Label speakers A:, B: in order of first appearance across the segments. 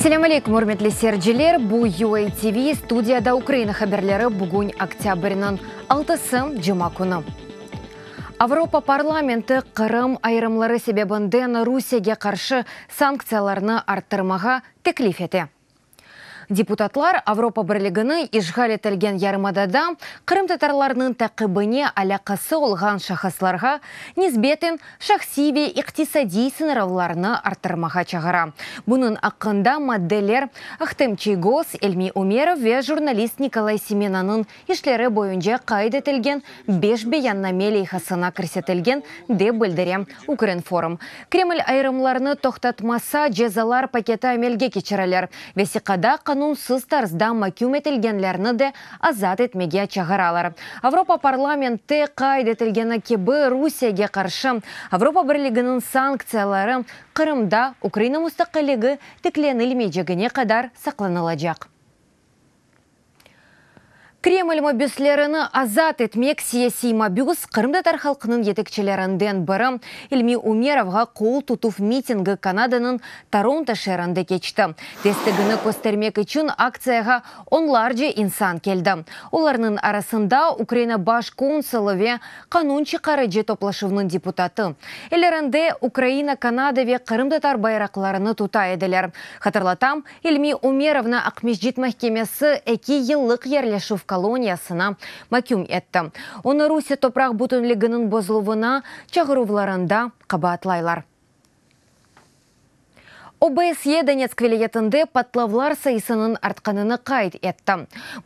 A: Selâm aleyküm, ürmetli seyirciler! Bu UA TV, studiyada Ukraina haberleri, bugün oktâbrniñ altısı, cuma künü. Avropa parlamenti Qırım ayırımları sebebinden Rusiyege qarşı sanktsiyalarnı arttırmağa teklif ete. Deputatlar Avropa Birligini işğal etilgen yarımadada qırımtatarlarnıñ taqibine alâqası olğan şahıslarğa nisbeten şahsiy ve iqtisadiy sıñırlavlarnı arttırmağa çağıra. Bunıñ aqqında maddeler Ahtem Çiygoz, Elmi Umerov ve jurnalist Nikolay Semenanıñ işleri boyunca qayd etilgen beş beyanname leyhasına kirsetilgen, dep bildire Ukrinform. Kreml ayırımlarnı toqtatmasa, cezalar paketi amelge keçirilir. Vesiqada qanunsız tarzda maküm etilgenlerni de azat etmege çağıralar. Avropa parlamenti qayd etilgeni kibi, Rusiyege qarşı Avropa Birliginiñ sanktsiyaları Qırımda Ukraina mustaqilligi tiklenilmeycegine qadar saqlanılacaq. Kreml mabüslerini azat etmek siyasiy mabüs, qırımtatar halqınıñ yetekçilerinden biri İlmi Umerovğa qol tutuv mitingi Kanadanıñ Toronto şeerinde keçti. Destegini köstermek içün aktsiyağa onlarca insan keldi. Olarnıñ arasında Ukraina baş konsulı ve qanun çıqarıcı toplaşuvnıñ deputatı. Ellerinde Ukraina, Kanada ve qırımtatar bayraqlarını tuta ediler. Hatırlatam, İlmi Umerovnı Aqmescit mahkemesi eki yıllıq yerleşüv koloniyasına maküm etti. Onı Rusiye topraq bütünliginiñ bozuluvına çağıruvlarında qabaatlaylar. OBSYE Donetsk vilâyetinde patlavlar sayısınıñ artqanını qayd etti.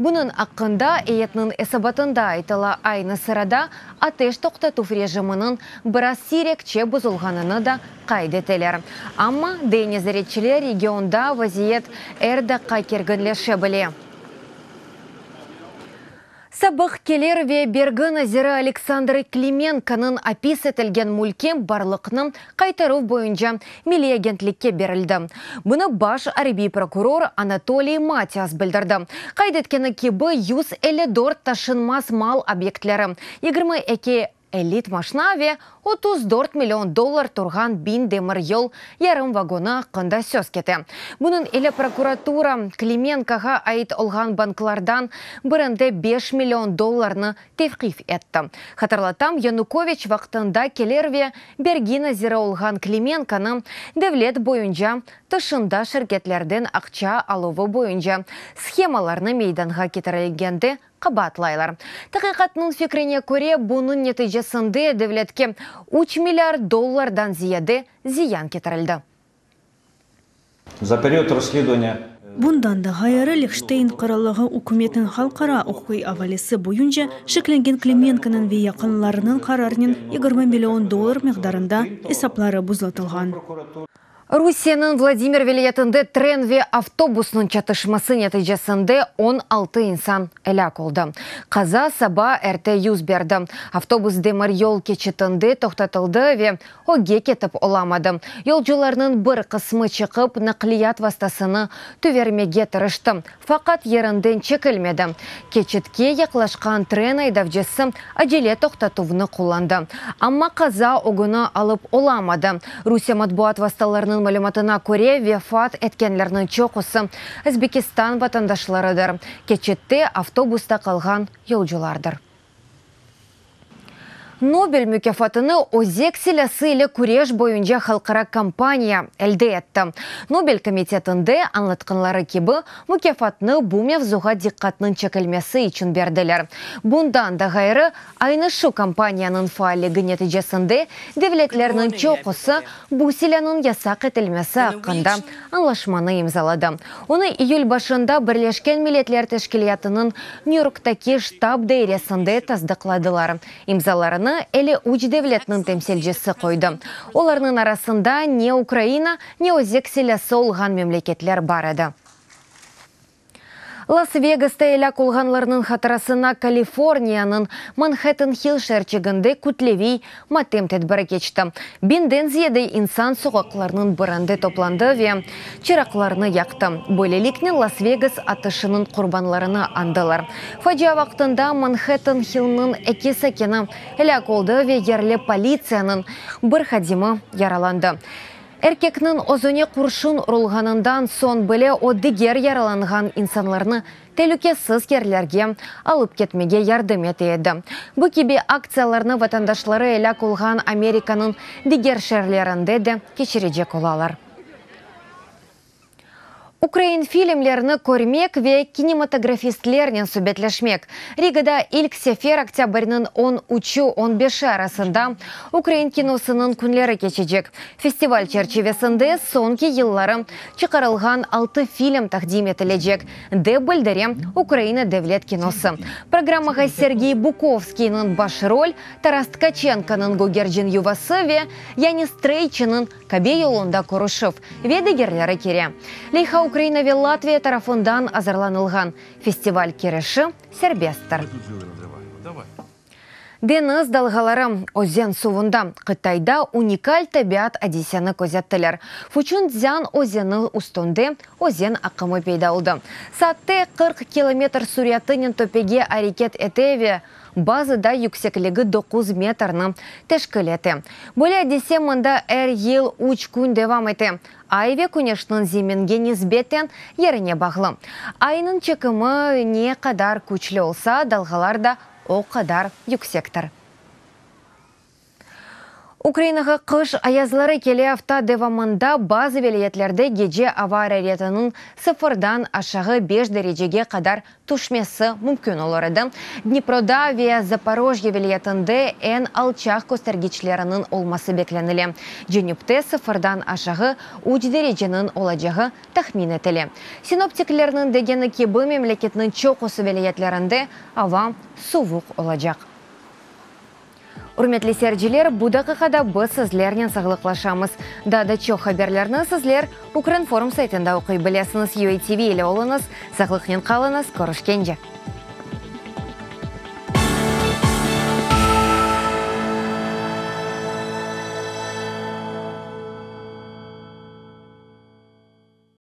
A: Bunıñ aqqında eyyetniñ esabatında aytıla, aynı sırada ateş toqtatuv rejiminiñ biraz siyrekçe bozulğanını da qayd eteler. Amma, dey nezaretçiler, regionda vaziyet er daqqa kerginleşe bile. Sabıq kelir ve bergi naziri Aleksandr Klimenkonıñ apis etilgen mülki barlıqnı qaytaruv boyunca Milliy agentlikke berildi. Bunı baş arbiy prokuror Anatoliy Matias bildirdi. Qayd etkeni kibi, 154 taşınmaz mal obyektleri, 22 Elit maşna ve 34 million dollar turğan biñ demiryol yarım vagonı aqqında söz kete. Bunıñ ile prokuratura, Klimenkoğa ait olğan banklardan birinde 5 million dollarnı tevqif etti. Hatırlatam, Yanukoviç vaqtında kelir ve bergi naziri olğan Klimenkonı devlet boyunca tışında şirketlerden aqça aluvı boyunca shemalarnı meydanğa ketirilgende qabaatlaylar. Taqiqatnıñ fikrine köre, bunıñ neticesinde devletke üç milliard dollardan ziyade ziyan ketirildi.
B: Za period rasledovaniya.
C: Bundan da ğayrı, Lihşteyn Qırallığı ükümetiniñ halqara uquqiy avalesi boyunca şeklengen Klimenkonıñ ve yaqınlarınıñ qararınen 20 million dollar miqdarında esapları buzlatılğan.
A: Rusiyeniñ Vladimir vilâyetinde tren ve avtobusnıñ çatışması neticesinde 16 insan elâk oldı. Qaza saba erte yüz berdi. Avtobus demiryol keçitinde toqtatıldı ve ögge ketip olamadı. Yolcularnıñ bir qısmı çıqıp, naqliyat vastasını tüvermege tırıştı, faqat yerinden çekilmedi. Keçitke yaqlaşqan tren aydavcısı acele toqtatuvnı qullandı, amma qaza ögüni alıp olamadı. Rusiye matbuat vastalarınıñ malümatına köre, vefat etkenlerniñ çoqusı Özbekistan vatandaşlarıdır, keçitte avtobusta qalğan yolculardır. Nobel mukâfatını özek silâsı ile küreş boyunca halqara kampaniya elde etti. Nobel komitetinde añlatqanları kibi, mukâfatnı bu mevzuğa diqqatnıñ çekilmesi içün berdiler. Bundan da ğayrı, aynı şu kampaniyanıñ faalligi neticesinde devletlerniñ çoqusı bu silânıñ yasaq etilmesi aqqında añlaşmanı imzaladı. Onı iyül başında Birleşken Milletler Teşkilâtınıñ Nyü-Yorktaki ştab dairesinde tasdıqladılar. İmzalarını 53 devletniñ temsilcisi qoydı. Olarnıñ arasında ne Ukraina, ne özek silâsı olğan memleketler bar edi. Las-Vegasta elâk olğanlarnıñ hatırasına Kaliforniyanıñ Manhattan-Hill şeerçiginde kütleviy matem tedbiri keçti. Biñden ziyade insan soqaqlarnıñ birinde toplandı ve çıraqlarnı yaqtı. Böyleliknen Las-Vegas atışınıñ qurbanlarını añdılar. Facia vaqtında Manhattan-Hillniñ eki sakini elâk oldı ve yerli politsiyanıñ bir hadimi yaralandı. Erkekniñ özüne qurşun urulğanından soñ bile o diger yaralanğan insanlarnı telükesiz yerlerge alıp ketmege yardım ete edi. Bu kibi aktsiyalarnı vatandaşları elâk olğan Amerikanıñ diger şeerlerinde de keçirecek olalar. Ukrain filmlerini körmek ve kinematografistlernen subetleşmek. Rigada ilk sefer oktâbrniñ on üçü, on beşi arasında ukrain kinosınıñ künleri keçecek. Festival çerçivesinde soñki yılları çıqarılğan altı film taqdim etilecek, dep bildire Ukraina devlet kinosı. Programmağa Sergey Bukovskiyniñ baş rol, Taras Tkaçenkonıñ Gögercin yuvası ve Yanis Streyçiniñ Kabe yolunda körüşüv ve digerleri kire. Leyha Ukraina ve Latviya tarafından azırlanılğan. Festival kirişi serbesttir. Deñiz dalğaları özen suvunda Qıtayda unikal tabiat adiseni közettiler. Fuçundzân özeni üstünde özen aqımı peyda oldı. Saatte 40 kilometr sürətinen töpege areket ete ve bazıda yüksekligi 9 metrni teşkil ete. Böyle adise mında er yıl üç kün devam ete. Ay ve küneşniñ zeminge nisbeten yerine bağlı. Aynıñ çekimi ne qadar küçlü olsa, dalğalar da o qadar yüksektir. Ukrainağa qış ayazları kele afta devamında bazı vilâyetlerde gece ava araretiniñ sıfırdan aşağı beş derecege qadar tüşmesi mümkün olur edi. Dniproda ve Zaporojye vilâyetinde eñ alçaq köstergiçleriniñ olması beklenile. Cenüpte sıfırdan aşağı üç dereceniñ olacağı tahmin etile. Sinoptiklerniñ degeni kibi, memleketniñ çoqusı vilâyetlerinde ava suvuq olacaq. Ürmetli seyirciler, bu daqiqada biz sizlernen sağlıqlaşamız. Daa da çoq haberlerni sizler Ukrinform saytında oquy bilesiñiz. UATV ile oluñız, sağlıqnen qalıñız, körüşkence!